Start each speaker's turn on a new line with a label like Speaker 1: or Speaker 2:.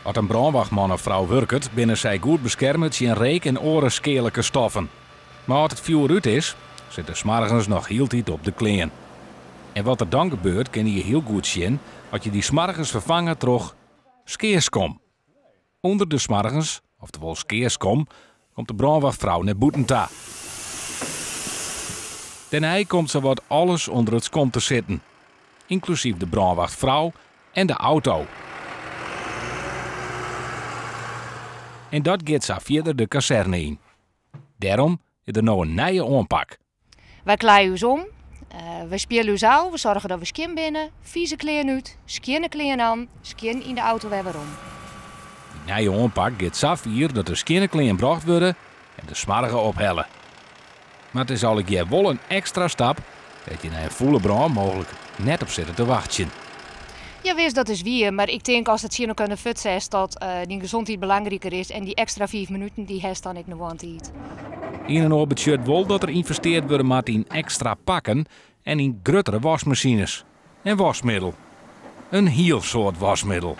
Speaker 1: As in brânwachtman of frou wurket, binne sy goed beskerme tsjin reek en oare skealike stoffen. Mar as it fjoer út is, sit de smoargens noch hieltyd op de klean. En wat der dan gebeurt, kinne je hiel goed sjen as je dy smoargens ferfange troch skeaskom. Under de smoargens, oftewol skeaskom, komt de brânwachtfrou nei bûten ta. Dêrnei komt sawat alles ûnder it skom te sitten, ynklusyf de brânwachtfrou en de auto. En dat giet sa fierder de kazerne yn. Dêrom is der no in nije oanpak.
Speaker 2: Wy klaaie ús om, wy spiele ús ôf, we soargje dat we skjin binne, fize klean út, skjinne klean oan, skjin yn de auto wer werom.
Speaker 1: Dy nije oanpak giet sa fier dat de skjinne klean brocht wurde en de smoarge ophelle. Mar it is allegear wol in ekstra stap dêr't je nei in fûle brân mooglik net op sitte te wachtsjen.
Speaker 2: Jawis, dat is wier, mar ik tink ast it tsjin elkoar yn de fut setst dat dyn gezondheid belangriker is en dy ekstra 5 minuten dy hast dan ek gewoan tiid.
Speaker 1: Ien en oar betsjut wol dat der ynvesteard wurde moat yn ekstra pakken en yn gruttere waskmasines. En waskmiddel. In hiel soad waskmiddel.